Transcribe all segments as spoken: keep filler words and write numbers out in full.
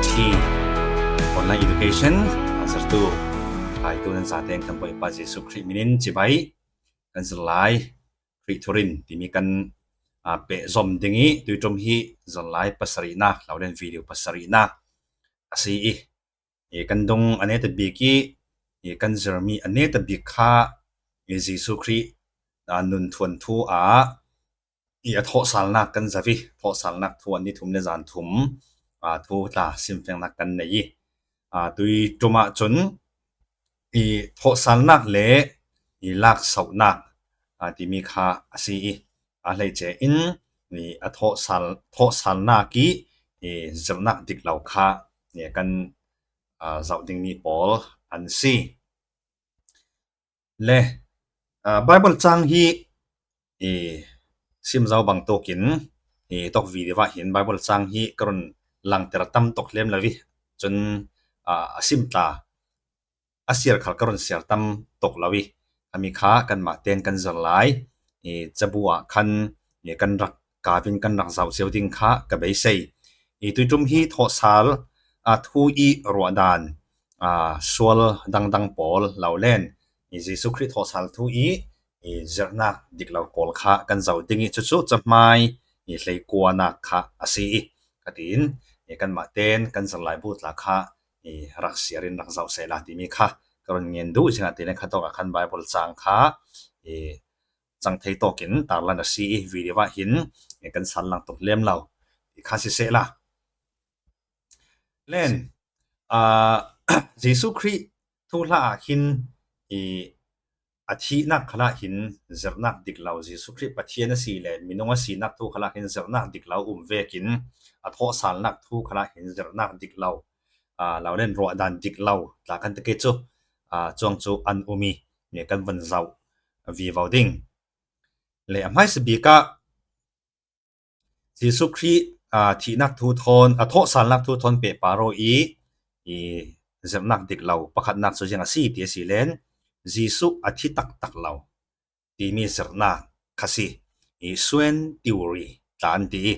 T online education a zirtu, ai tu nan zaten kan Bawipa Jesu Khrih minin chibai. Kan zirlai Khrih thurin timi kan, a, peh zom ding i, tui tum hi zirlai pasarihna, laulen video pasarihna a si i, i kan dung a neta bik i, i kan zirmi a neta bik kha, i Jesu Khrih, a, nun thuan thu a, i a thawhsalnak kan zavi, thawhsalnak thu a ni thum le zan thum, a, thu tla simfiangnak kan nei i, a, tui tum ah cun i thawhsalnak le i laksauhnak, a, timi kha a si i, a hleice in i a thawhsal, thawhsalnak i, i zirnak dik lo kha i kan, a, zoh dingmi pawl an si. Le, a, Bible cang hi i sim zo bang tukin i tok video ah hin Bible cang hi ka run langter tam tok lem lo i, cun, a, a sim tla a siar khal ka run siar tam tok lo i, a mi kha kanmah ten kan zirlai i cabu ah khan i kan rak kavin kan rak zoh cio ding kha ka beisei. I tui tum hi thawhsal, a, thu i ruahdan, a, sual dangdang pawl laulen i Jesu Khrih thawhsal thu i, i zirnak dik lo pawl kha kan zoh ding i, cucu cahmai i hleikuanak kha a si i, ka tiin i kanmah ten kan zirlai bu tla kha i rak siar in rak zoh sehla timi kha ka run ngen duh zingah tile kha tawk ah khan Bible cang kha i cang thei tawkin tarlan a si i, video ah hin i kan sal lang tuk lem lo i kha si sehla. Len, a, Jesu Khrih thuhla ah hin i a thihnak khalah hin zirnak dik lo, Jesu Khrih Pathian a si le minung a sinak thu khalah hin zirnak dik lo um vekin a thawhsalnak thu khalah hin zirnak dik lo, a, laulen ruahdan dik lo tla kan ti ke cu, a, cuang cu an um i, mi kan van zoh vivo ding. Le a hmaisa bik ah Jesu Khrih, a, thihnak thu thawn, a thawhsalnak thu thawn pehpar aw i, i zirnak dik lo pakhatnak cu ziang a si ti a si len, Jesu a thi taktak lo timi zirnak kha si i, Suen theory tla an ti i.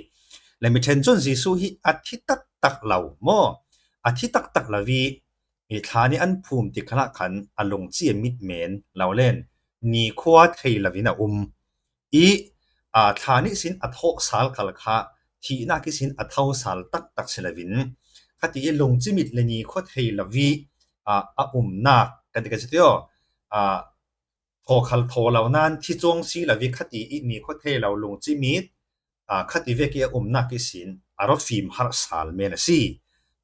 Le mi ṭhen cun Jesu hi a thi taktak lo maw? A thi taktak lo i, i thla nih an phum tik khalah khan a lungci a mit men lo len, nikhua thei lo in a um i, a, thla nih sin a thawhsal khal kha thihnak ihsin a thosal taktak si lo in, khati i lungci mit le nikhua thei lo i, a, a umnak kan ti ka si ti aw, a, thaw khal thaw lo nain thi cuang si lo i, khati i nikhua thei lo lungci mit, a, khati vek i a umnak ihsin a rawt fim harh sal men a si,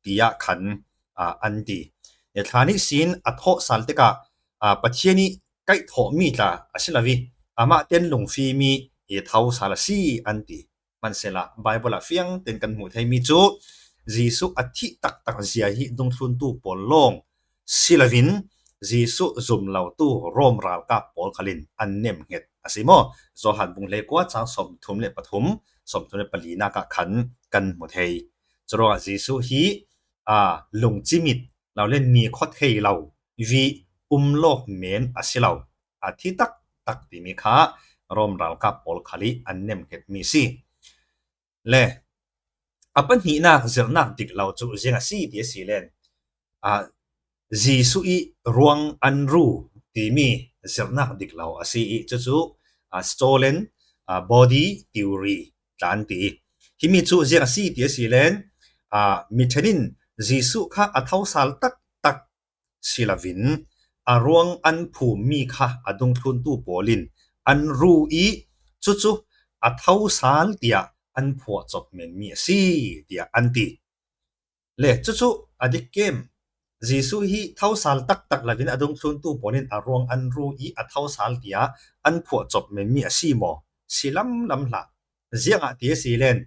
tiah khan, a, an ti. I thla nih sin a thawhsal tikah, a, Pathian i kaih thawhmi tla a si lo i, amah ten lungfim i i thosal a si an ti. Hmansehla Bible ah fiang ten kan hmuh theimi cu Jesuh a thih taktak zia hi dungthluntu pawl lawng si lo in, Jesuh zum lotu Rom ralkap pawl khal in an nemhnget a si maw? Johan bung hleikua cang sawmthum le pathum, sawmthum le palinak ah khan kan hmu thei. Curuangah Jesuh hi, a, lungci mit lo le nikhua thei lo i um lawk men a si lo, a thi taktak timi kha Rom ralkap pawl khal i an nemhngetmi si. Le a pahnihnak zirnak dik lo cu ziang a si ti a si len, a, Jesuh i ruang an ru timi zirnak dik lo a si i, cucu, a, stolen, a, body theory tla an ti. Himi cu ziang a si ti a si len, a, mi ṭhen in Jesuh kha a thosal taktak si lo in, a ruang an phummi kha a dungthluntu pawl in an ru i, cucu a thosal tiah an phuah cawp menmi a si, tiah an ti. Le cucu a dik kem. Jesuh hi thosal taktak lo in a dungthluntu pawl in a ruang an ru i a thosal tiah an phuah cawp menmi a si maw? Si lamlam hlah. Ziangah ti a si len,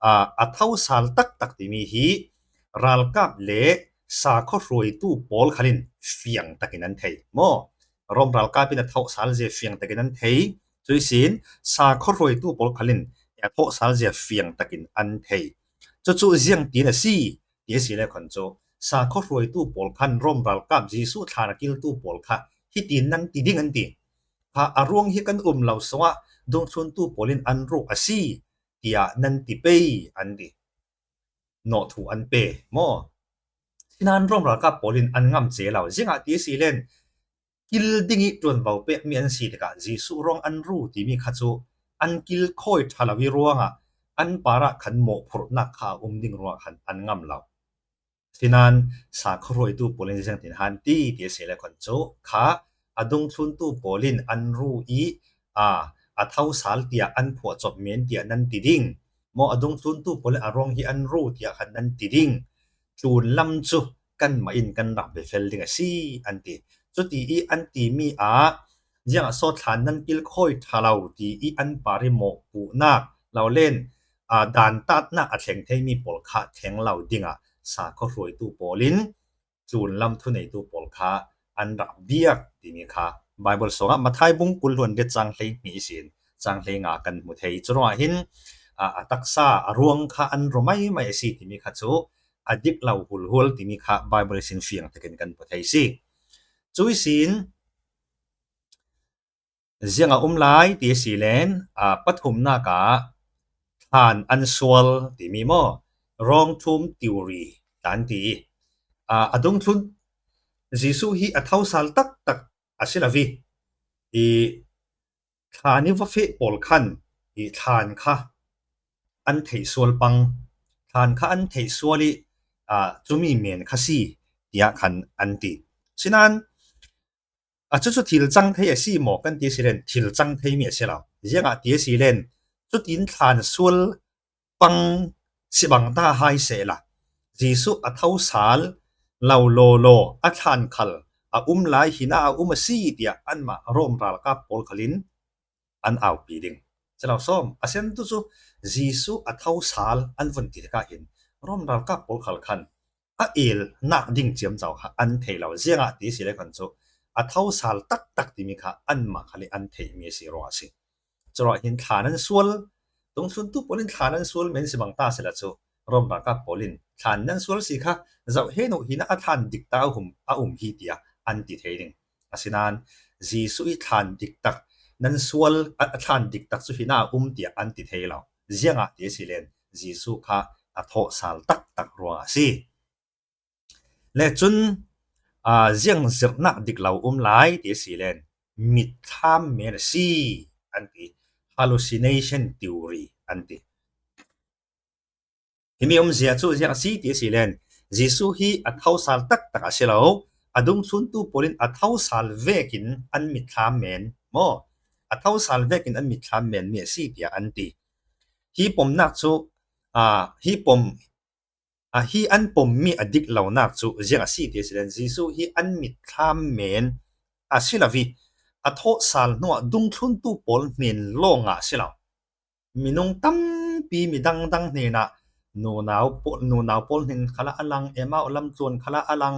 aa, a thosal taktak timi hi ralkap le sakhaw hruaitu pawl khal in fiang takin an thei maw? Rom ralkap in a thosal zia fiang takin an thei. Cuihsin sakhaw hruaitu pawl khal in a thosal zia fiang takin an thei. Cucu ziangtin a si ti a si le khan cu sakhaw hruaitu pawl khan Rom ralkap Jesuh thlan a kiltu pawl kha hitin nan ti ding an ti. Kha a ruang hi kan um lo sungah dungthluntu pawl in an ruk a si tiah nan ti pei an ti. nawh thu an pe maw? Sinan Rom ralkap pawl in an ngam che lo. Ziangah ti si len kil ding i ṭuanvo pek mi an si tikah Jesuh ruang an ru timi kha chu an kil khawi ṭha lo i ruangah an parah khan mawhphurhnak kha a um ding ruangah khan an ngam lo. Sinan sakhuahruaitu pawl in ziangtin han ti ti a si le khan chu kha a dungthluntu pawl in an ru i a, a thosal tiah an phuahchawp men tiah nan ti ding maw? A dungthluntu pawl in a ruang hi an ru tiah khan nan ti ding. Tlunlam cu kanmah in kan rak bia fel ding a si an ti. Cuti i an timi ah ziangah sawt thlan nan kil khawi ṭha lo ti i an par i mawhpuhnak lo len dantatnak a thleng theimi pawl kha thleng lo dingah sakhuahruaitu pawl in tlunlam thuneitu pawl kha an rak biak timi kha Bible sungah Matthai bung kul hluan riat cang hlei hnih ihsin cang hlei nga kan hmu thei. Curuangah hin a taksa a ruang kha an ru maimai a si timi kha cu a dik lo hulhul timi kha Bible ihsin fiang takin kan hmu thei si. Cu ihsin ziang a um lai ti a si len a pathumnak ah thlan an sual timi maw? Wrong tomb theory tlan ti a dungthlun Jesuh hi a thosal taktak a si lo i, i thlan i va feh pawl khan i thlan kha an theih sual pang, thlan kha an theih sual i cumi men kha si tiah khan an ti. Sinan a cucu thil cang thei a si maw kan ti si len thil cang theimi a si lo. Ziangah ti a si len cutin thlan sual pang si bang ta hai sehla Jesuh a thosal lo lawlaw a thlan khal a um lai hin a um a si tiah anmah Rom ralkap pawl khalin an aupi ding. Calo sawm a siantu cu Jesuh a thosal an vun ti tikah hin Rom ralkap pawl khal khan a elnak ding ciamco kha an thei lo. Ziangah ti si le khan cu a thosal taktak timi kha anmah khal i an theihmi a si ruah a si. Curuah hin thlan an sual, dungthluntu pawl in thlan an sual men si bang ta sila cu Rom ralkap pawl in thlan nan sual si kha zoh hen uh hin a thlan dik ta a um, a um hi tiah an ti thei ding. Asinan Jesuh i thlan diktak nan sual a thlan diktak cu hin a um tiah an ti thei lo. Ziangah ti si len Jesuh kha a thawhsal taktak ruang a si. Le cun ziang zirhnak dik lo um lai ti si len mitthlam men a si an ti. Hallucination theory an ti. Himi umzia cu ziang a si ti a si len Jesuh hi a thosal taktak a si lo. A dungthluntu pawl in a thosal vekin an mitthlam men maw? A thosal vekin an mitthlam menmi a si tiah an ti. Hi pomnak cu, aa, hi pom, aa, hi an pommi a dik lonak cu ziang a si ti a si len Jesuh hi an mitthlam men a si lo i a thawhsal hnuah dungthluntu pawl hnen lawngah a si lo. Minung tampi midang dang hnenah nunau pawl, nunau pawl hnen khalah a lang, Emau lamtluan khalah a lang,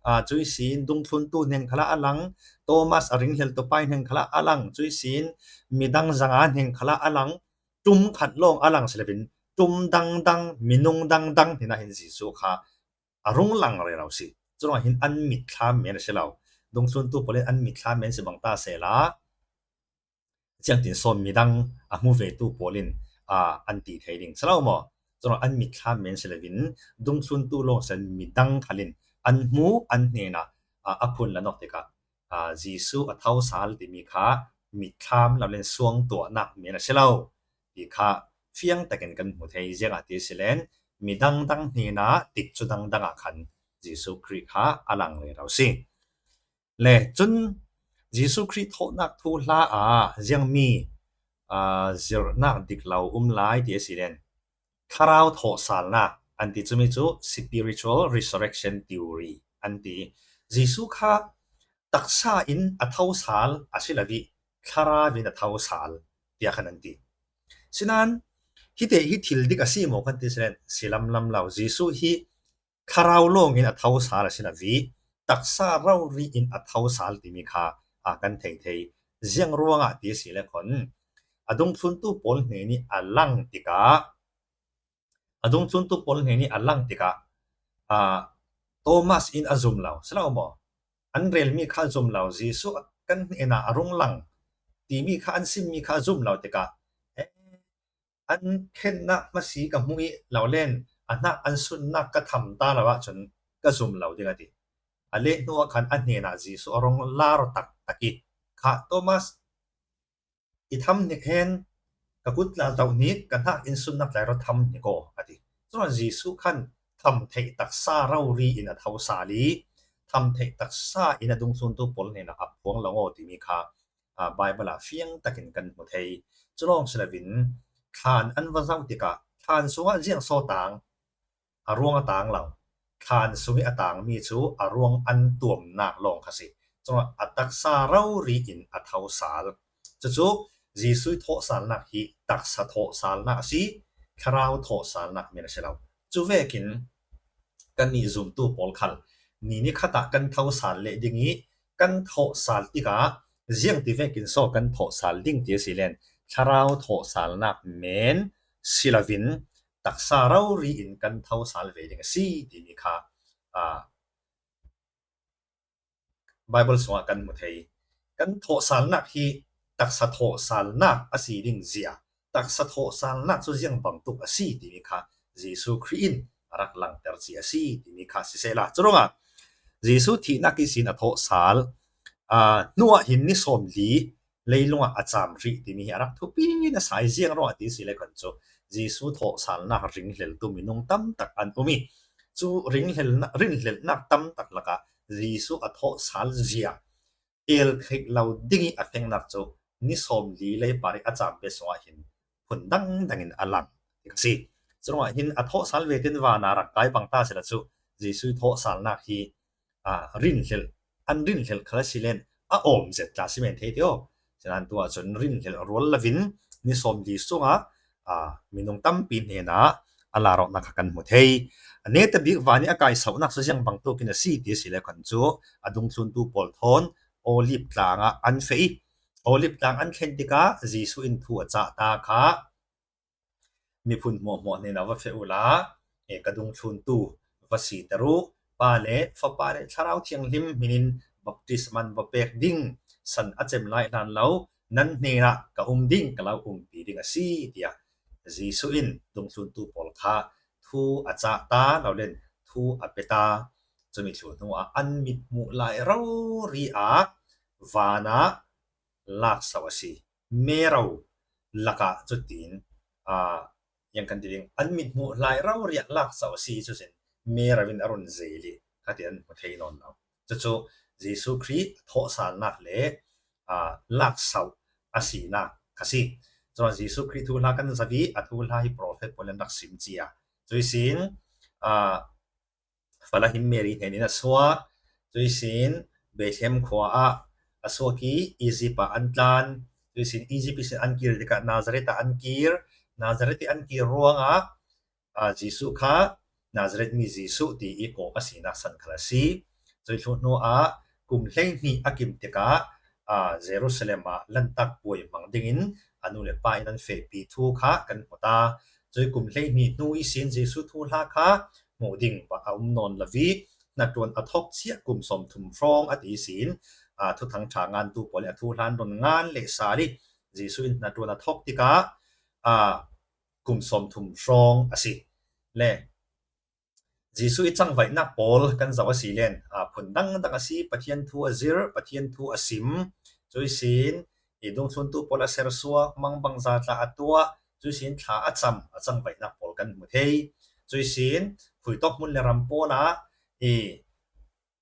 aa, cuisin dungthluntu hnen khalah a lang, Thomas a ringhleltu pai hnen khalah a lang, cuisin midang zanga hnen khalah a lang, ṭum khat lawng a lang si loin ṭum dangdang, minung dangdang hnenah hin Jesuh kha a rung lang rero si. Curuangah hin an mitthlam men a si lo. Dungthluntu pawl in an mitthlam men si bang ta sehla, ciangtin sawn midang a hmu vetu pawl in, aa, an ti thei ding si lo maw? Curuangah an mitthlam men si loin dungthluntu lawng si loin midang khalin an hmu, an hnenah, aa, a phun la nawk tikah, aa, Jesuh a thosal timi kha mitthlam lo len suangtuahnak men a si lo ti kha fiang takin kan hmu thei. Ziangah ti si len midang dang hnenah tikcu dangdang ah khan Jesuh Khrih kha a lang rero si. Le cun Jesuh Khrih thawhnak thu hla ah ziangmi, aa, zirhnak dik lo um lai ti a si len thlarau thawhsalnak an ti, cumi cu spiritual resurrection theory an ti. Jesuh kha taksa in a thosal a si lo i thlarau in a thosal tiah khan an ti. Sinan hite hi thil dik a si maw kan ti si len si lamlam lo. Jesuh hi thlarau lawng in a thosal a si lo i taksa rori in a thosal timi kha, aa, kan thei thei. Ziang ruangah ti si le khon a dungthluntu pawl hnen i a lang tikah, a dungthluntu pawl hnen i a lang tikah, aa, Thomas in a zum lo si lo maw? An relmi kha a zum lo, Jesuh kan hnenah a rung lang timi kha an simmi kha a zum lo tikah, eh, an khenhnak hmasi ka hmuh i lo len a hnak an sunnak ka tham ta lo ahcun ka zum lo ding a ti. A leh hnuah khan a hnenah Jesuh a rung lar taktak i, "Kha Thomas, i tham hnik hen, ka kut la doh hnik, ka hnak in sunnak tlai rawh tham hnik aw," a ti. Cun Jesuh khan tham theih taksa rori in a tho sal i, tham theih taksa in a dungthluntu pawl hnenah a phuang lo aw timi kha, aa, Baibal ah fiang takin kan hmu thei. Cu lawng si loin, thlan an va zoh tikah thlan sungah ziang so tang, a ruang a tang lo. Thlan sung i a tangmi cu a ruang an tuamnak lawng kha si. Cun a taksa rori in a tho sal. Cucu Jesuh thawhsalnak hi taksa thawhsalnak a si, thlarau thawhsalnak men a si lo. Cu vekin kannih zumtu pawl khal ni nikhat ah kan tho sal leh ding i, kan thawhsal tikah ziangti vekin so kan thawhsal ding ti a si len, thlarau thawhsalnak men si loin taksa rori in kan tho sal ve ding a si timi kha, aa, Baibal sungah kan hmu thei. Kan thawhsalnak hi taksa thawhsalnak a si ding zia, taksa thawhsalnak cu ziang bangtuk a si timi kha Jesuh Khrih in a rak langter ci a si timi kha sisehla, cu ruangah Jesuh thihnak ihsin a thawhsal, aa, hnuah hin ni sawmli leilungah a caam hrih timi hi a rak thupi nasa i, ziang ruangah ti si le khan cu Jesuh thawhsalnak ringhleltu minung tam tak an um i, cu ringhlelnak, rinhlelnak tam tak lakah Jesuh a thawhsal zia el theih lo ding i a fengnak cu ni sawmli lei par i a caam bia sungah hin phun dangdang in a lang a si. Cu ruangah hin a thawhsal ve tein van ah rak kai bang ta sila cu Jesuh thawhsalnak hi, aa, rinhlelh, an rinhlelh khal a si len a awm zet tla si men thei ti aw. Sinain tu ahcun rinhlelh rual loin ni sawmli sungah, aa, minung tampi hnenah a lar awknak kha kan hmu thei. A neta bik van i a kaisauhnak cu ziang bangtuk in a si ti a si le khan cu a dungthluntu pawl thawn Olive tlang ah an feh i, Olive tlang an thlen tikah Jesuh in thu a cah ta kha, "Miphun hmuahhmuah hnenah va feh uhla, e, ka dungthluntu va siter uh, Pa le Fapa le Thlarau Thianghlim hmin in baptisma an va pek ding, san a cem lai hlan lo nan hnenah ka um ding, ka lo umpi ding a si," tiah Jesuh in dungthluntu pawl kha thu a cah ta lo len thu a pe ta. Cumi thluh hnu ah an mit hmuh lai rori ah van ah laksauh a si. Mero lakah cutin, aa, yang kan ti ding, an mit hmuh lai rori ah laksauh a si. Cusin mero in a run zel i khatin an hmu thei nawn lo. Cucu Jesuh Khrih thawhsalnak le, aa, laksauh a sinak kha si. Cun Jesuh Khrih thuhla kan zoh i a thuhla hi profet pawl in rak sim cia. Cuihsin, aa, fala hin Mary hnen in a suak. Cuihsin Bethlehem khua ah a suak i Egypt ah an tlan. Cuihsin Egypt ihsin an kir tikah Nazareth ah an kir. Nazareth i an kir ruangah, aa, Jesuh kha Nazareth mi Jesuh ti i kawk a sinak san khal a si. Cuih thluh hnu ah kum hleihnih a kim tikah, aa, Jerusalem ah Lantak puai hmang dingin a nu le pa in an fehpi thu kha kan hmu ta. Cuih kum hleihnih hnu ihsin Jesuh thuhla kha hmuh ding a um nawn lo i, hnaṭuan a thawk ciah kum sawmthum hrawng a ti ihsin, aa, Thuthang ṭha ngantu pawl in a thuhla an run ngan leh sal i, Jesuh in hnaṭuan a thawk tikah, aa, kum sawmthum hrawng a si. Le Jesuh i cangvaihnak pawl kan zoh a si len, aa, phun dangdang a si, Pathian thu a zir, Pathian thu a sim. Cuihsin i dungthluntu pawl a sersuak, mangbangza tla a tuah, cuihsin thla a cam, a cangvaihnak pawl kan hmu thei. Cuihsin khuitawk hmun le ram pawl ah i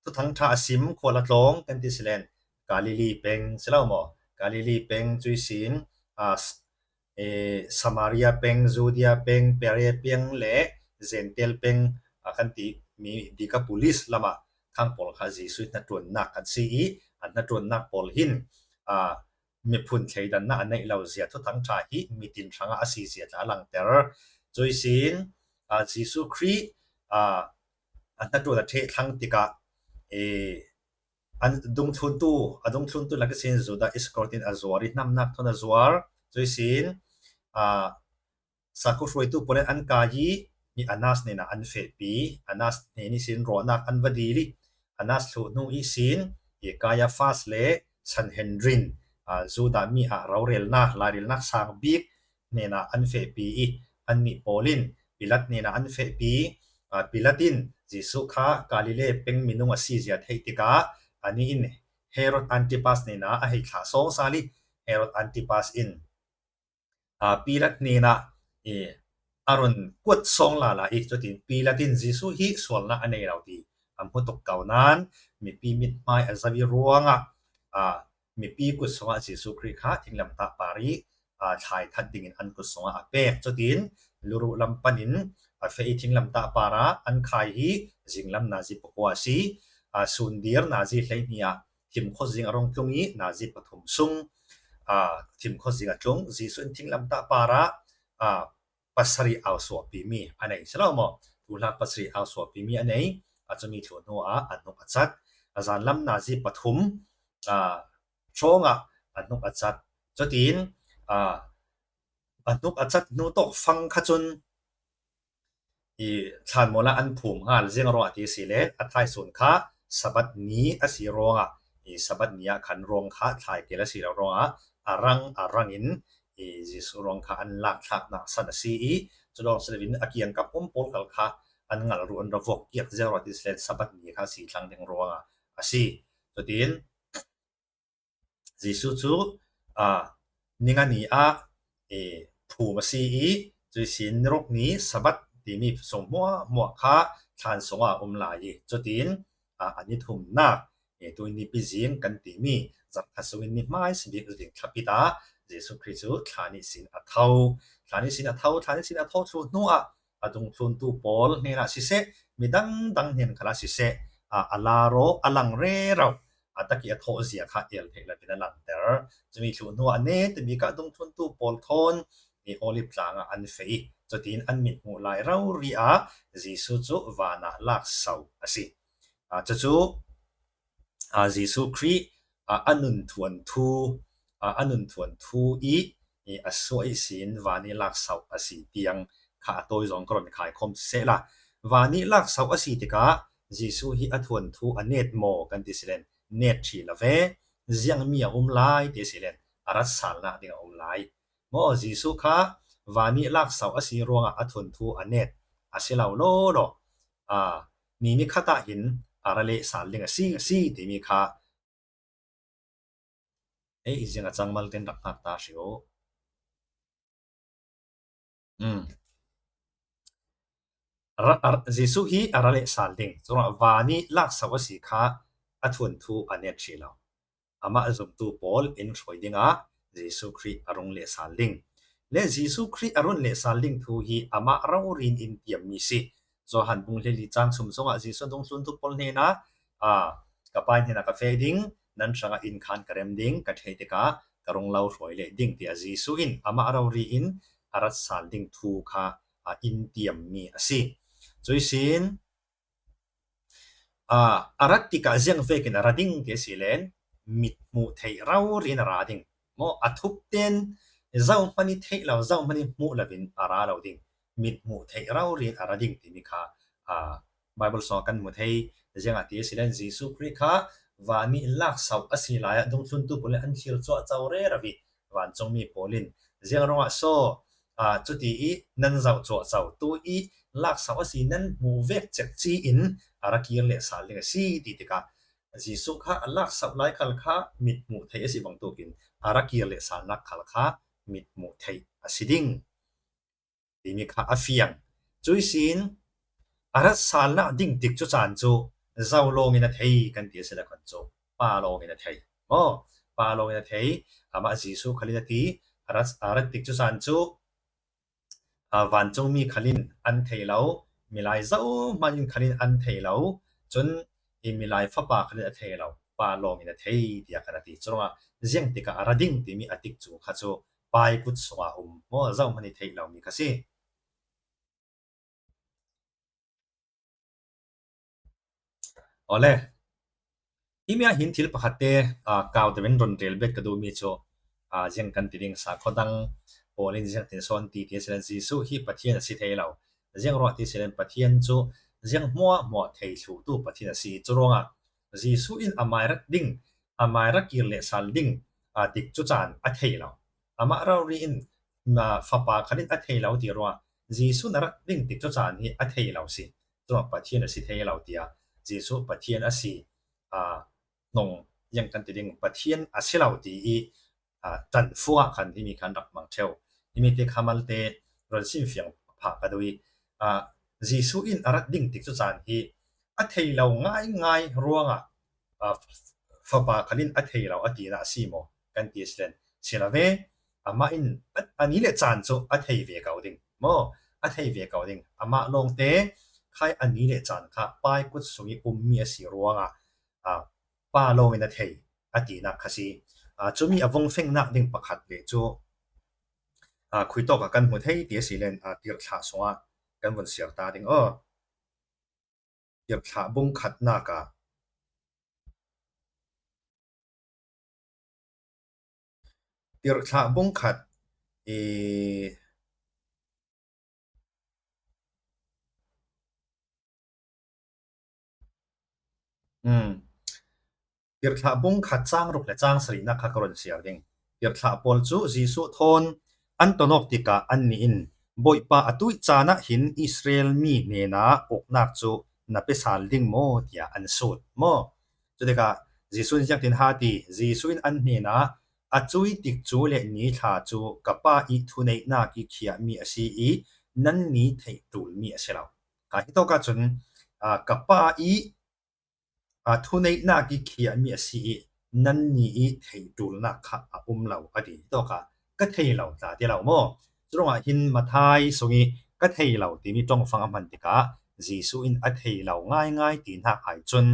Thuthang ṭha a sim, khual a tlawng kan ti si len, Galilee peng si lo maw? Galilee peng, cuihsin, aa, s-, e, Samaria peng, Judea peng, Perea peng le Jentail peng, aa, kan ti mi Decapolis lamah khang pawl kha Jesuh hnaṭuannak kan si i, a hnaṭuannak pawl hin, aa, miphun thleidannak a neih lo zia, Thuthang ṭha hi mitin hrangah a si zia tla a langter. Cuihsin, aa, Jesuh Khrih, aa, a hnaṭuan a ṭheh thlang tikah, e, an dungthluntu, a dungthluntu lak ihsin Judah Iskariot in a zuar i hnamnak thawn a zuar. Cuihsin, aa, sakhuahruaitu pawl in an kai i, i Annas hnenah an fehpi. Annas hnen ihsin ruahnak an va dil i, Annas thluh hnu ihsin i Kaiafas le Sanhedrin, aa, Judah mi ah rorelnak, lairelnak sang bik hnenah an fehpi i, annih pawl in Pilat hnenah an fehpi. Aa, Pilat in Jesuh kha Galilee peng minung a si zia theih tikah a ni in Herod Antipas hnenah a hei thlah sawng sal ih Herod Antipas in aa, Pilat hnenah i a run kuat sawng lala ih cutin Pilat in Jesuh hi sualnak a nei lo ti a hmu tuk ko nain mipi mithmai a zoh ih ruangah aa, mipi kut sungah Jesuh Khrih kha thinglamtah par ih aa, thlai that dingin an kut sungah a pek. Cutin luruh lam panin a feh ih thinglamtah parah an khai hi zinglam nazi pakua a si. Aa, sundir nazi hleihnih ah thimkhua zing a rung tlung ih nazi pathum sung aa, thimkhua zing a tlung. Jesuh in thinglamtah parah aa, pasarih au suahpimi a nei si lo maw? Thuhla pasarih au suahpimi a nei. A cumi thluh hnuah a hnuk a cat. A zanlam nazi pathum aa, hrawngah a hnuk a cat. Cutin aa, a hnuk a cat hnu tawk fang kha cun i thlanmual ah an phum ngal. Ziang ruangah ti si le a thlaisun kha Sabbath ni a si ruangah, i Sabbath ni ah khan ruang kha thlai kil a si lo ruangah a rang a rangin i Jesuh ruang kha an lakthlaknak san a si ih, cu lawng si loin a kiangkap um pawl khal kha an ngal ruh an ra vuak kiak. Ziang ruangah ti si le Sabbath ni kha si thlang ding ruangah a si. Cutin Jesuh cu aa, ninga ni ah ee, phum a si ih, cuih sin niruk ni Sabbath timi sung hmuahhmuah kha thlan sungah a um lai ih, cutin aa, a ni thumnak ee, tuni nipi zing kan timi zarhkhat sungin ni hmai si bik zating thlapit ah Jesuh Khrih cu thlan ihsin a tho. Thlan ihsin a tho, thlan ihsin a tho thluh hnuah a dungthluntu pawl hnenah siseh, midang dang hnen khalah siseh, aa, a lar aw, a lang rero, a tak ih a thawh zia kha el theih loin a lanter. Cumi thluh hnuah a netabik ah dungthluntu pawl thawn i Olive tlang ah an feh ih, cutin an mithmuh lai rori ah Jesuh cu van ah lakso a si. Aa, cucu aa, Jesuh Khrih aa, a nun thuan thu, aa, a nun thuan thu ih, ih a suah ihsin van ih lakso a si tiang kha a tawi zawng ka run khaikhawm sehla, van ih lakso a si tikah Jesuh hi a thuan thu a net maw kan ti si len, net hrih lo ve. Ziangmi a um lai ti si len, a rat salnak ding a um lai. Maw Jesuh kha van ih lakso a si ruangah a thuan thu a net a si lo lawlaw, aa, ni nikhat ah hin a ra leh sal ding a si, a si timi kha ei, i ziang a cang mal ten rak hngak ta hri uh. Um. Ra, ra, Jesuh hi a ra leh sal ding. Curuangah van ih lakso a si kha a thuan thu a net hrih lo. Amah zumtu pawl in hruai dingah Jesuh Khrih a rung leh sal ding. Le Jesuh Khrih a run leh sal ding thu hi amah rori in in tiammi si. Johan bung hleili cang sum sungah Jesuh dungthluntu pawl hnenah, aa, ka Pa hnenah ka feh ding, nan hrangah inn khan ka rem ding, ka theih tikah ka rung lo hruai leh ding, tiah Jesuh in amah rori in a rat sal ding thu kha, aa, in tiammi a si. Cuihsin, aa, a rat tikah ziang vekin a ra ding ti a si len, mit hmuh theih rori in a ra ding. Maw a thup ten zohman ih theih lo, zohman ih hmuh loin a ra lo ding. Mit hmuh theih rori in a ra ding timi kha, aa, Bible sungah kan hmu thei. Ziangah ti a si len Jesuh Khrih kha van ih lakso a si lai ah dungthluntu pawl in an thlir cuahco rero ih vancungmi pawl in ziang ruangah saw, aa, cuti ih nan zoh cuahco, tu ih lakso a si nan hmuh vek cek ci-in a ra kir leh sal ding a si ti tikah Jesuh kha a lakso lai khal kha mit hmuh theih a si bangtukin a ra kir leh salnak khal kha mit hmuh theih a si ding timi kha a fiang. Cuihsin a rat salnak ding tikcu caan cu zo lawngin a thei kan ti a si le khan cu Pa lawngin a thei. Aw, Pa lawngin a thei. Amah Jesuh khalin a ti, a rat, a rat tikcu caan cu aa, vancungmi khalin an thei lo, milai zohman in khalin an thei lo, cun i milai Fapa khalin a thei lo, Pa lawngin a thei, tiah kan a ti. Curuangah ziang tikah a ra ding timi a tikcu kha cu Pa ih kut sungah a um maw, zohman ih theih lomi kha si. Awle. Himi ah hin thil pakhat te, aa, kau deuhin run rel bet ka duhmi cu, aa, ziang kan ti ding, sakhaw dang pawl in ziang tin sawn ti ti a si len Jesuh hi Pathian a si thei lo. Ziang ruah ti si len Pathian cu ziang hmuahhmuah thei thluhtu Pathian a si. Curuangah Jesuh in amai rat ding, amai ra kir leh sal ding, aa, tikcu caan a thei lo. Amah rori in, aa, Fapa khalin a thei lo ti ruangah Jesuh in a rat ding tikcu caan hi a thei lo si. Cuma Pathian a si thei lo tia, Jesuh Pathian a si, aa, hnong, ziang kan ti ding, Pathian a si lo ti i, aa, tanfu ah khan himi khan rak mang ṭheu. Himi te kha malte ron sim fiang phah ka duh i, aa, Jesuh in a rat ding tikcu caan hi a thei lo ngaingai ruangah, aa, Fapa khal in a thei lo a tina a si maw kan ti a si len, si lo ve. Amah in a, a ni le caan cu a thei ve ko ding maw? A thei ve ko ding. Amah lawngte khai a ni le caan kha Pa i kut sung i ummi a si ruangah, aa, Pa lawng in a thei a tinak kha si. Aa, cumi a vung fengnak ding pakhat le cu, aa, khui tawk ah kan hmu thei ti a si len, aa, Tirhthlah sungah kan vun siar ta ding aw. Tirhthlah bung khatnak ah, Tirhthlah bung khat i, um, Tirhthlah bung khat cang ruk le cang sarihnak kha ka run siar ding. Tirhthlah pawl cu Jesuh thawn an ton awk tikah annih in, "Bawipa, atuih caan ah hin Israel mi hnenah uknak cu na pe sal ding maw?" tiah an sut maw? Cutikah Jesuh in ziangtin ha ti, Jesuh in an hnenah, "A cui tikcu le ni thla cu ka Pa i thuneihnak i khiahmi a si i nannih theih ṭulmi a si lo." Ka hi tawk ahcun, aa, ka Pa i, aa, thuneihnak i khiahmi a si i nannih i theih ṭulnak kha a um lo a ti. Hi tawkah ka thei lo tla ti lo maw? Curuangah hin Matthai sung i ka thei lo timi ṭongfang a hman tikah Jesuh in a thei lo ngaingai ti hnak ai cun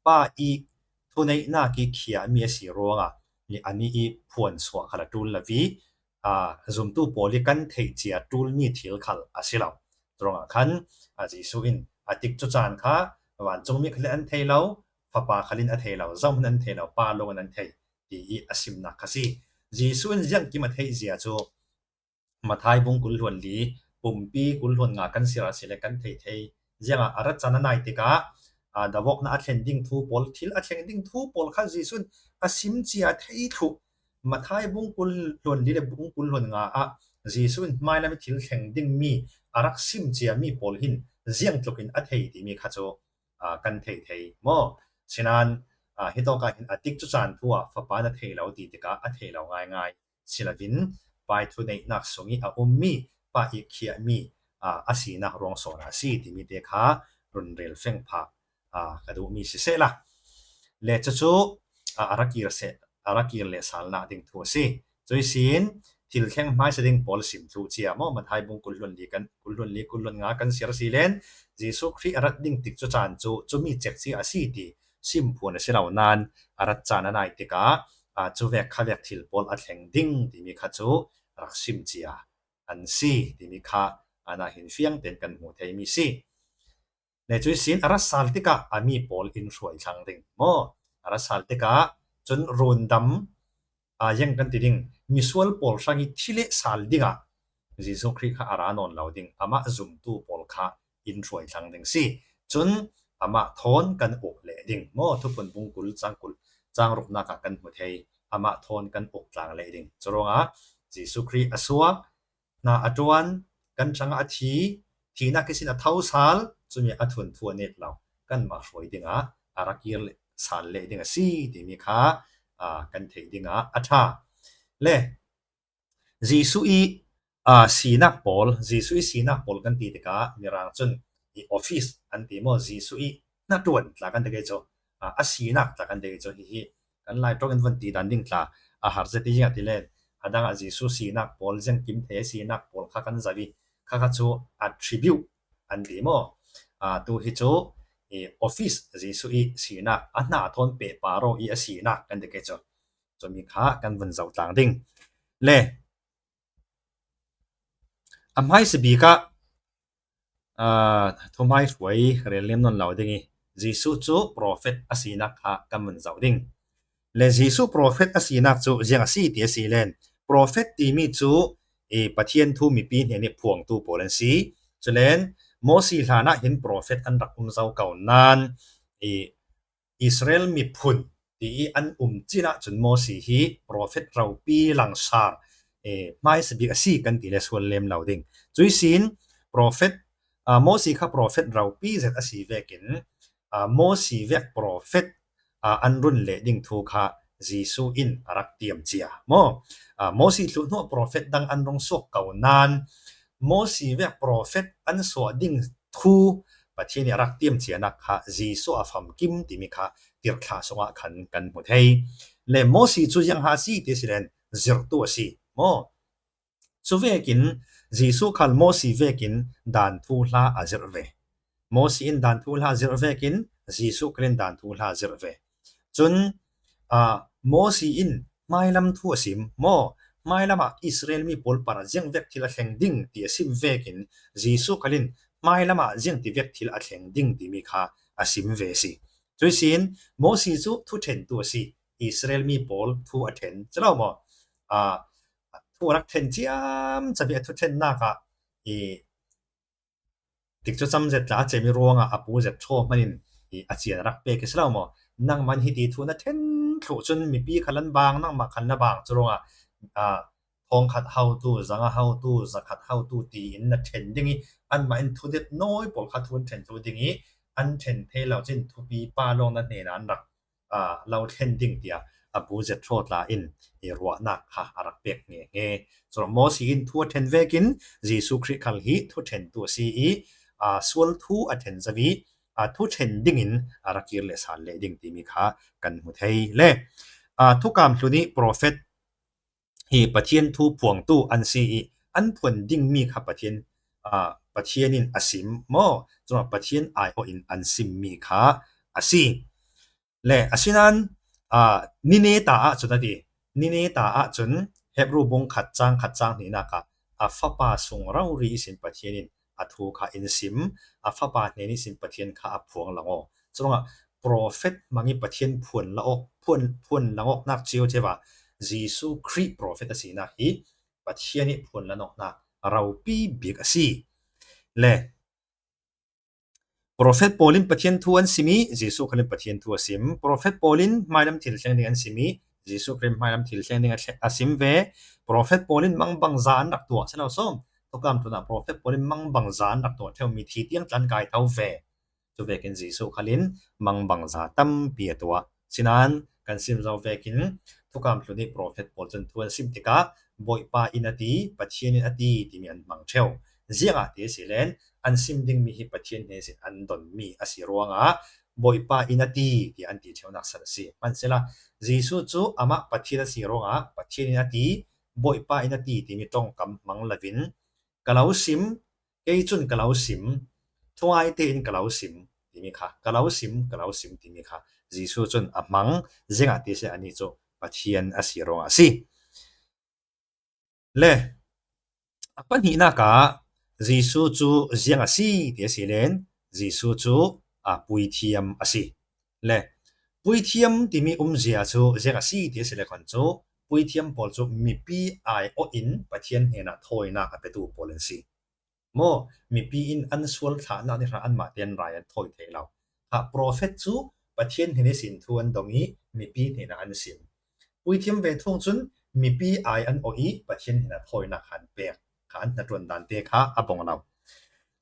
Pa i thuneihnak i khiahmi a si ruangah ni a ni i phuansuah khal a ṭul lo i, aa, zumtu pawl i kan theih cia ṭulmi thil khal a si lo. Curuangah khan, aa, Jesuh in a tikcu caan kha vancungmi khal in an thei lo, Fapa khal in a thei lo, zohhmun an thei lo, Pa lawng in an thei ti i a simnak kha si. Jesuh in ziangkim a theih zia cu Matthai bung kul hluan li, pumpi kul hluan nga kan siar a si le kan thei thei. Ziangah a rat caan a nai tikah, aa, davawknak a thlen ding thu pawl, thil a thleng ding thu pawl kha Jesuh in a sim cia thei thluh. Matthai bung kul hluan li le bung kul hluan nga ah Jesuh in hmailam i thil thleng dingmi a rak sim ciami pawl hin ziangtluk in a thei timi kha cu, aa, kan thei thei maw? Sinain, aa, hi tawkah hin a tikcu caan thu ah Fapa in a thei lo ti tikah a thei lo ngaingai si loin Pa i thuneihnak sung i a ummi, Pa i khiahmi, aa, a sinak ruang sawn a si timi te kha run rel feng phah, aa, ka duhmi sisehla. Le cucu, aa, a rak kir seh, a rak kir le salnak ding thu a si. Cuihsin thil thleng hmaisa ding pawl sim thluh cia maw? Matthai bung kul hluan li kan, kul hluan li, kul hluan nga kan siar a si len, Jesuh Khrih a rat ding tikcu caan cu cumi cekci a si ti sim phuan a si lo nain a rat caan a nai tikah, aa, cuvek khavek thil pawl a thleng ding timi kha cu rak sim cia an si timi kha, aa, na hin fiang tein kan hmu theimi si. Le cuihsin a rat sal tikah a mi pawl in hruai thlang ding maw? A rat sal tikah cun rundam, aa, ziang kan ti ding, misual pawl hrang i thi le sal dingah Jesuh Khrih kha a ra nawn lo ding, amah zumtu pawl kha in hruai thlang ding si. Cun amah thawn kan uk leh ding maw? Thuphun bung kul cang kul, cang ruknak ah kan hmu thei, amah thawn kan uk tlang leh ding. Curuangah Jesuh Khrih a suak, hna a ṭuan, kan hrangah a thi, thihnak ihsin a tho sal, cumi a thunthu a net lo, kanmah hruai dingah a rak kir le sal leh ding a si timi kha, aa, kan theih dingah a ṭha. Le Jesuh i, aa, sinak pawl, Jesuh i sinak pawl kan ti tikah Mirang cun i office an ti maw? Jesuh i hnaṭuan tla kan ti kei cu, aa, a sinak tla kan ti kei cu hihi kan Lai ṭawng in von ti dan ding tla a har zet i zing a ti len, a dangah Jesuh sinak pawl, ziangkim thei a sinak pawl kha kan zoh i, kha kha cu attribute an ti maw? Aa, tu hi cu i office, Jesuh i sinak, a hna a thawn pehpar aw i a sinak kan ti kei cu. Cumi kha kan vun zoh tlang ding. Le a hmaisa bik ah, aa, thuhmai hruai rel lem nawn lo ding i, Jesuh cu profet a sinak kha kan vun zoh ding. Le Jesuh profet a sinak cu ziang a si ti a si len, profet timi cu i Pathian thu mipi hnen i phuangtu pawl an si. Culen Mosi hlan ah hin profet an rak um zo ko nain i Israel miphun ti i an um cin ahcun Mosi hi profet ropi langsar, eh, hmaisa bik a si kan ti le sual lem lo ding. Cuihsin Prophet, aa, Mosi kha prophet ropi zet a si vekin, aa, Mosi vek prophet, aa, an run leh ding thu kha Jesu in a rak tiam cia maw? Aa, Mosi thluh hnuah prophet dang an rung suak ko nan Mosi vek prophet an suah ding thu Pathian in a rak tiam cianak kha Jesu a famkim timi kha tirhthlah sungah khan kan hmu thei. Le Mosi cu ziang ha si ti si len zirhtu a si maw? Cu vekin Jesu khal Mosi vekin dan thu hla a zirh ve. Mosi in dan thu hla zirh vekin Jesu khal in dan thu hla zirh ve. Cun, aa, Mosi in hmailam thu a sim maw? Hmailam ah Israel mi pawl parah ziang vek thil a thleng ding ti a sim vekin Jesu khal in hmailam ah ziang ti vek thil a thleng ding timi kha a sim ve si. Cuihsin Mosi cu thuṭhentu a si. Israel mi pawl thu a ṭhen, si lo maw? Aa, thu a rak ṭhen ciamcabi a thuṭhennak ah i tikcu cam zet tla a cem i ruangah a pu zet ṭhaw hmanin i a cian a rak pek i si lo maw? Nangman hiti thu na ṭhen thluh cun mipi khal an bang, nangmah khal na bang cu ruangah, aa, thawngkhat hotu, zanga hotu, zakhat hotu tiin na ṭhen ding i anmah in thudet nawi pawl kha thu an ṭhen thluh ding i an ṭhen thei lo cin thupi pa lawng na hnenah an rak aa, lo thlen ding tiah a pu zet ṭhaw tla in i ruahnak kha a rak pek nghe nghe. Cun Mosi in thu a ṭhen vekin Jesu Khrih khal hi thu ṭhentu a si i, aa, sual thu a ṭhen zo i, aa, thu ṭhen dingin a rak kir le sal leh ding timi kha kan hmu thei le, aa, thukam hlun i prophet hi Pathian thu phuangtu an si i an phuan dingmi kha Pathian, aa, Pathian in a sim maw? Cun Pathian aiawh in an simmi kha a si. Le asinan, aa, nine ta ah cun a ti. Nine ta ah cun Hebru bung khat cang khat cang hnihnak ah a fapa sung rori ihsin Pathian in a thu kha in sim, a fapa hnen ihsin Pathian kha a phuang lang aw. Curuangah prophet hmang i Pathian phuan la awk, phuan, phuan lang awknak cio cio ah Jesu Khrih prophet a sinak hi Pathian i phuan la awknak ropi bik a si. Le prophet pawl in Pathian thu an sim i Jesu Khrih in Pathian thu a sim. Prophet pawl in hmailam thil thleng ding an sim i Jesu Khrih in hmailam thil thleng ding a thle-, a sim ve. Prophet pawl in mangbangza an rak tuah, si lo sawm. Thukam tlunah prophet pawl in mangbangza an rak tuah ṭheu, mithi tiang tla an kai tho ve. Cu vekin Jesu khal in mangbangza tampi a tuah. Sinan kan sim zo vekin thukam tlun i prophet pawl cun thu an sim tikah Bawipa in a ti, Pathian in a ti timi an hmang ṭheu. Ziangah ti a si len an sim dingmi hi Pathian hnen sin an donmi a si ruangah Bawipa in a ti tiah an ti ṭheunak sal a si. Hmansehla Jesu cu amah Pathian a si ruangah Pathian in a ti, Bawipa in a ti timi ṭongkam hmang loin ka lo sim, kei cun ka lo sim, thungai tein ka lo sim timi kha, ka lo sim, ka lo sim timi kha Jesu cun a hmang, ziangah ti si anih cu Pathian a si ruangah a si. Le a pahnihnak ah Jesu cu ziang a si ti a si len Jesu cu, aa, puithiam a si. Le puithiam timi umzia cu ziang a si ti a si le khan cu puithiam pawl cu mipi aiawh in Pathian hnenah thawinak a petu pawl an si. Maw, mipi in an sual thlahnak nih hra anmah te an rai an thawi thei lo. Kha prophet cu Pathian hnen ihsin thu an dong i mipi hnenah an sim. Puithiam ve thung cun mipi ai an awh i Pathian hnenah thawinak kha an pek. Kha an hnaṭuan dan te kha a bong lo.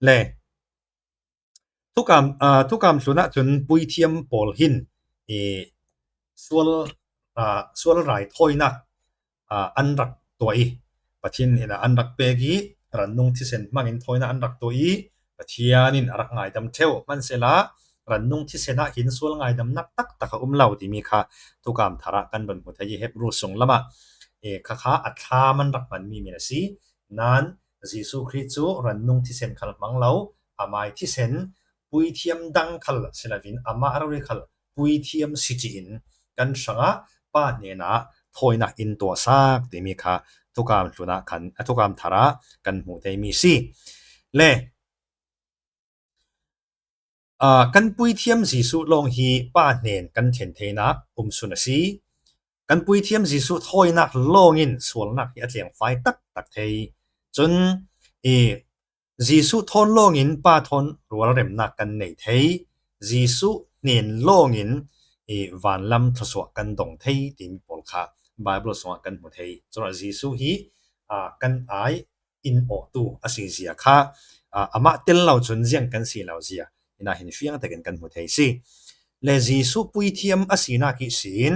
Le thukam, aa, thukam hlun ah cun puithiam pawl hin i sual, aa, sual rai thawinak, aa, an rak tuah i Pathian hnenah an rak pek i rannung thisen hmangin thawinak an rak tuah i Pathian in a rak ngaidam ṭheu. Hmansehla rannung thisen ah hin sual ngaidamnak taktak a um lo timi kha thukam thar ah kan run hmu thei i Hebru sung lamah, e, kha kha a thlam an rak hmanmi min a si. Nan Jesu Khrih cu rannung thisen khal hmang lo, amai thisen, puithiam dang khal si loin amah rori khal puithiam si ci-in kan hrangah Pa hnenah thawinak in tuahsak timi kha thukam hlun ah khan, a thukam thar ah kan hmuh theimi si. Le, aa, kan puithiam Jesuh lawng hi Pa hnen kan thlen theinak um sun a si. Kan puithiam Jesuh thawinak lawngin sualnak hi a tlengfai taktak thei. Cun i Jesuh thawn lawngin Pa thawn rualremnak kan nei thei. Jesuh hnen lawngin i vanlam thluasuah kan dong thei timi pawl kha Bible sungah kan hmu thei. Cun Jesuh hi, aa, kan ai in awhtu a si zia kha, amah tel lo cun ziang kan si lo zia ina hin fiang tekin kan hmu thei si. Le Jesuh puithiam a sinak ihsin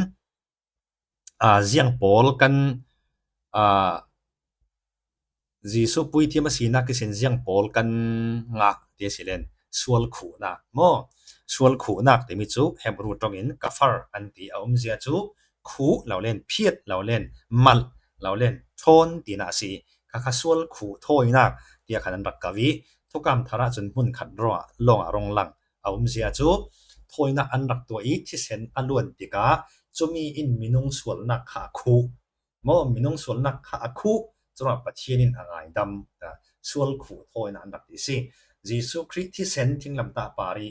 ziang pawl kan, Jesuh puithiam a sinak ihsin ziang pawl kan ngah ti a si len sual khuhnak maw? Sual khuhnak timi cu Hebru ṭongin kafar an ti a umzia cu khuh lo len, phiat lo len, malh lo len, ṭhawn tinak a si. Kha kha sual khuh thawinak tiah khan an rak kau i, Thukam Thar ah cun hmunkhat ruangah lawngah rung lang a umzia cu thawinak an rak tuah i thisen a luan tikah cumi in minung sualnak kha a khuh. Maw, minung sualnak kha a khuh, curuangah Pathian in a ngaidam, sual khuh thawinak an rak ti si. Jesuh Khrih thisen thinglamtah par i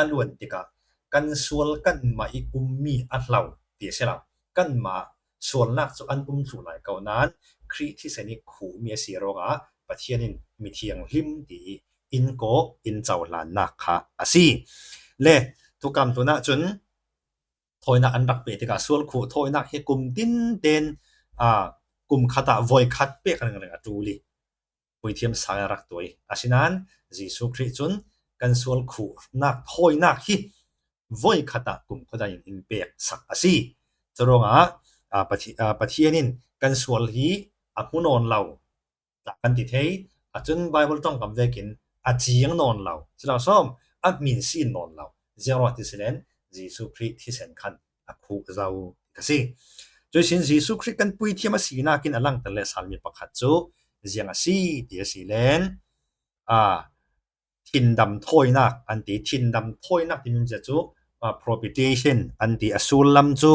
a luan tikah kan sual kanmah i ummi a hlo ti a si lo. Kanmah sualnak cu an um thluh lai ko nain Khrih thisen i khuhmi a si ruangah Pathian in mithiang hlim ti i in kawk in cohlannak kha a si. Le Thukam tlunah cun thawinak an rak pe tikah sual khuh thawinak hi kum tinten kum khat ah voi khat pek ringring a ṭul i puithiam sang a rak tuah i, asinain Jesuh Khrih cun kan sual khuhnak thawinak hi voi khat ah kumkhuadan in in pek sak a si. Curuangah Pathian in kan sual hi a hmu nawn lo tla kan ti thei. Acun Baibal ṭongkam vekin a ciang nawn lo, si lo sawm, a hmin sin nawn lo. Ziangruangah ti si len Jesuh Khrih thisen khan a khuh zo ka si. Cuihsin Jesuh Khrih kan puithiam a sinak in a langter le salmi pakhat cu ziang a si ti a si len, thindam thawinak an ti. Thindam thawinak timi cu propitiation an ti. A sullam cu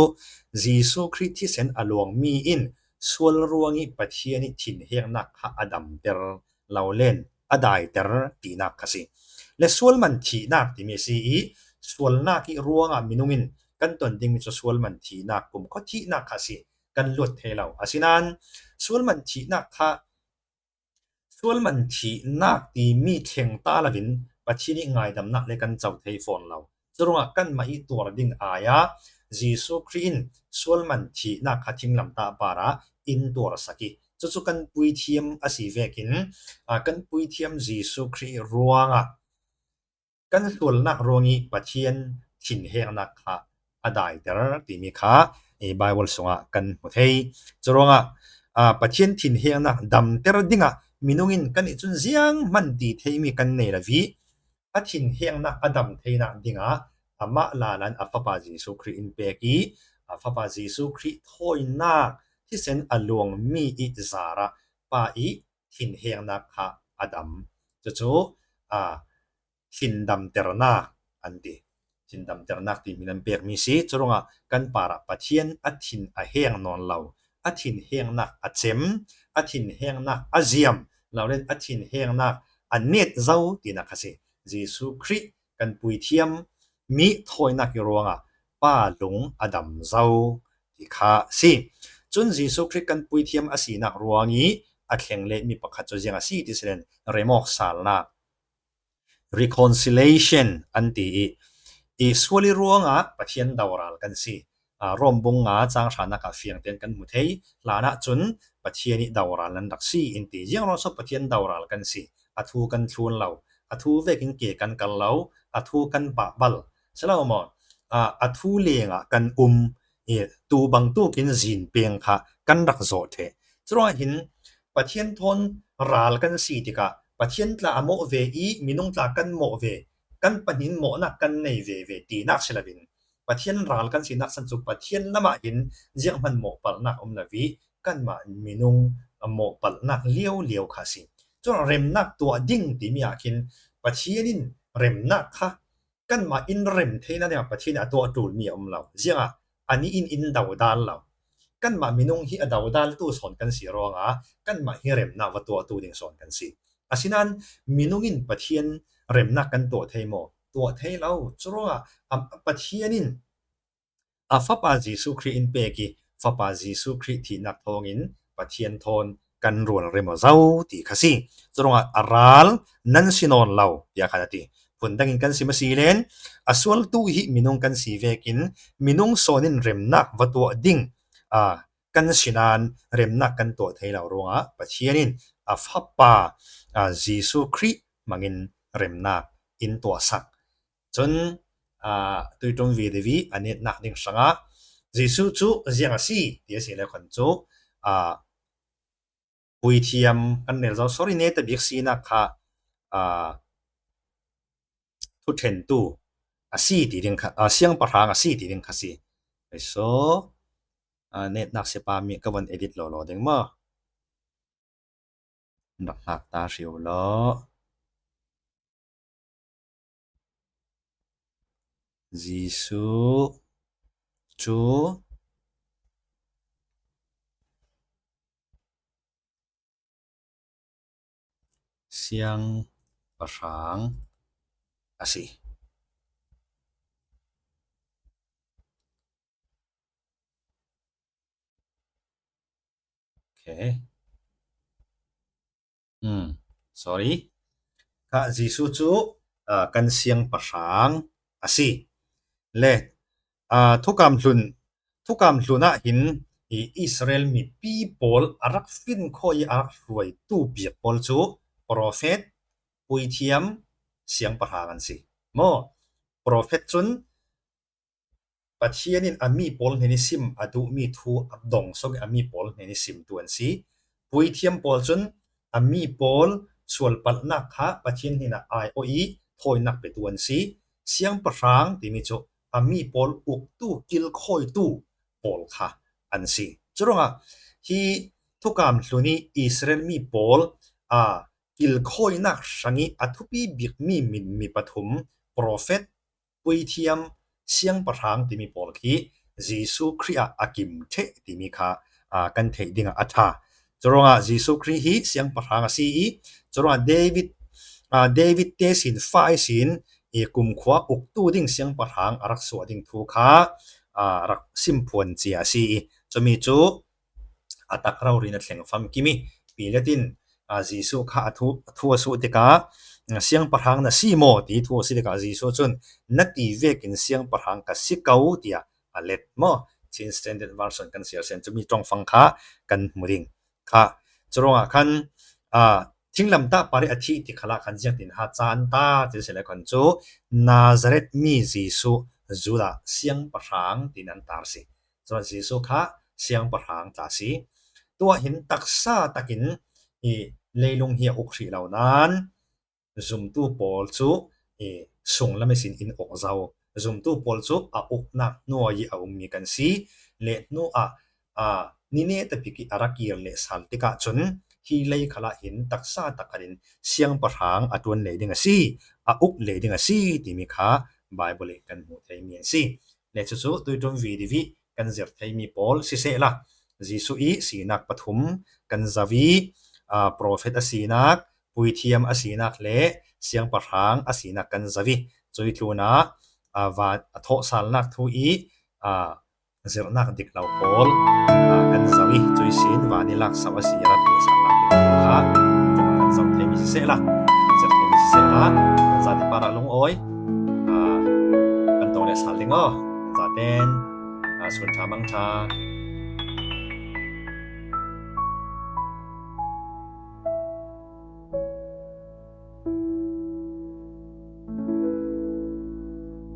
Jesuh Khrih thisen a luangmi in sual ruang i Pathian i thinhengnak kha a damter lo len a daiter tinak kha si. Le sual man thihnak timi a si i, sualnak i ruangah minung in kan ton dingmi cu sual man thihnak, kumkhua thihnak kha si, kan luat thei lo. Asinain sual man thihnak kha sual man thihnak timi thleng ta loin Pathian i ngaidamnak le kan co thei fawn lo. Curuangah kanmah i tuar ding ai ah Jesuh Khrih in sual man thihnak kha thinglamtah par ah in tuar sak i, cucu kan puithiam a si vekin, kan puithiam Jesuh Khrih ruangah kan sualnak ruang i Pathian thinhengnak kha a daiter timi kha Baibal sungah kan hmu thei. Curuangah Pathian thinhengnak damter dingah minung in kan i cun ziang hman ti theimi kan nei lo i, a thinhengnak a dam theinak dingah amah lala in a Fapa Jesuh Khrih in pek i, a Fapa Jesuh Khrih thawinak thisen a luangmi i zarah Pa i thinhengnak kha a dam. Cucu thindamternak an ti. Thindamternak ti hmin an pekmi si. Curuangah kan parah Pathian a thin a heng nawn lo, a thinhengnak a cem, a thinhengnak a ziam lo len a thinhengnak a net zo tinak kha si. Jesuh Khrih kan puithiam mi thawinak i ruangah Pa lung a dam zo ti kha si. Cun Jesuh Khrih kan puithiam a sinak ruang i a thleng le mi pakhat cu ziang a si ti si len, remawk salnak, reconciliation an ti i, i sual i ruangah Pathian doral kan si. Rom bung nga cang hranak ah fiang tein kan hmu thei. Hlanah cun Pathian i doral nan rak si in ti. Ziangruang so Pathian doral kan si? A thu kan thlun lo, a thu vekin ke kan kal lo, a thu kan pahbal si lo maw? A thu lengah kan um i, tu bangtukin zin peng kha kan rak zawh ṭheh. Curuangah hin Pathian thawn ral kan si tikah Pathian tla a mawh ve i minung tla kan mawh ve, kan pahnih in mawhnak kan nei veve tinak si loin, Pathian ral kan sinak san cu Pathian lamah hin zianghman mawhpalhnak um lo i, kanmah minung mawhpalhnak liaulio kha a si. Cun remnak tuah ding timi ah khin Pathian in remnak kha kanmah in rem theihnak dingah Pathian in a tuah a ṭulmi a um lo. Ziangah anih in in dodal lo. Kanmah minung hi a dodaltu sawn kan si ruangah kanmah hi remnak va tuahtu ding sawn kan si. Asinain minung in Pathian remnak kan tuah thei maw? Tuah thei lo. Curuangah Pathian in a Fapa Jesuh Khrih in pek i, Fapa Jesuh Khrih thihnak thawngin Pathian thawn kan rualrem aw zo ti kha si. Curuangah a ral nan si nawn lo tiah khan a ti. Phundangin kan sim a si len, a sualtu hi minung kan si vekin minung sawn in remnak va tuah ding kan si nain remnak kan tuah thei lo ruangah Pathian in a Fapa Jesuh Khrih hmangin remnak in tuahsak. Cun, aa, tuiṭum vidivi a netnak ding hrangah Jesuh cu ziang a si ti a si le khan cu, aa, puithiam kan rel zo, sorry, netabik sinak kha, aa, thuṭhentu a si ti ding kha, aa, siangpahrang a si ti ding kha si. So, aa, netnak sipa mi ka von edit lawlaw ding maw? Rak hngak ta hrio law. Jesuh cu siangpahrang a si. Okay. Hmm, sorry. Kha Jesuh cu, aa, kan siangpahrang a si. Le, aa, thukam hlun, thukam hlun ah hin i Israel mipi pawl a rak fin khawi i a rak hruaitu bik pawl cu profet, puithiam, siangpahrang an si. Maw? Profet cun Pathian in a mi pawl hnen i sim a duhmi thu a dong sawk i a mi pawl hnen i simtu an si. Puithiam pawl cun a mi pawl sualpalhnak kha Pathian hnenah aiawh i thawinak petu an si. Siangpahrang timi cu a mi pawl uktu, kilkhawitu pawl kha an si. Curuangah hi thukam hlun i Israel mi pawl, aa, kilkhawinak hrang i a thupi bikmi mi, mi pathum, profet, puithiam, siangpahrang timi pawl khi Jesuh Khrih ah a kim ṭheh timi kha, aa, kan theih dingah a ṭha. Curuangah Jesuh Khrih hi siangpahrang a si i, curuangah David, aa, David te sin fa ihsin i kumkhua uktu ding siangpahrang a rak suah ding thu kha, aa, rak simphuan cia a si i, cumi cu a tak rori na thleng famkim i, Pilat in, aa, Jesuh kha a thu, a thu a suh tikah, "Siangpahrang na si maw?" ti thu a si tikah Jesuh cun, "Na ti vekin siangpahrang ka si ko," tiah a let maw? Chin Standard Version kan siar sen cumi ṭongfang kha kan hmu ding kha. Curuangah khan, aa, thinglamtah par i a thih ti khalah khan ziangtin ha caan ta ti si le khan cu Nazareth mi Jesuh Judah siangpahrang tiin an tar si. Curuangah Jesuh kha siangpahrang tla si. Tuah hin taksa takin i leilung hi a uk hrih lo nain zumtu pawl cu i sunglam ihsin in uk zo. Zumtu pawl cu a uknak hnuai i a ummi kan si. Le hnu ah, aa, ni netabik i a rak kir leh sal tikah cun hi lei khalah hin taksa tak khatin siangpahrang a ṭuan lei ding a si, a uk lei ding a si timi kha Bible i kan hmuh theimi an si. Le cucu tuiṭum vidivi kan zirh theimi pawl sisehla, Jesuh i sinak pathum kan zoh i, aa, profet a sinak, puithiam a sinak le siangpahrang a sinak kan zoh i, cui tlunah, aa, va, a thawhsalnak thu i, aa, zirhnak dik lo pawl, aa, kan zoh i, cui sin van i lak so a si rat i salnak dik lo kha kan zoh theimi sisehla, zirh theimi sisehla, kan zate parah lungawi, aa, kan tong le sal ding aw, kan zaten, aa, sun ṭha mang ṭha.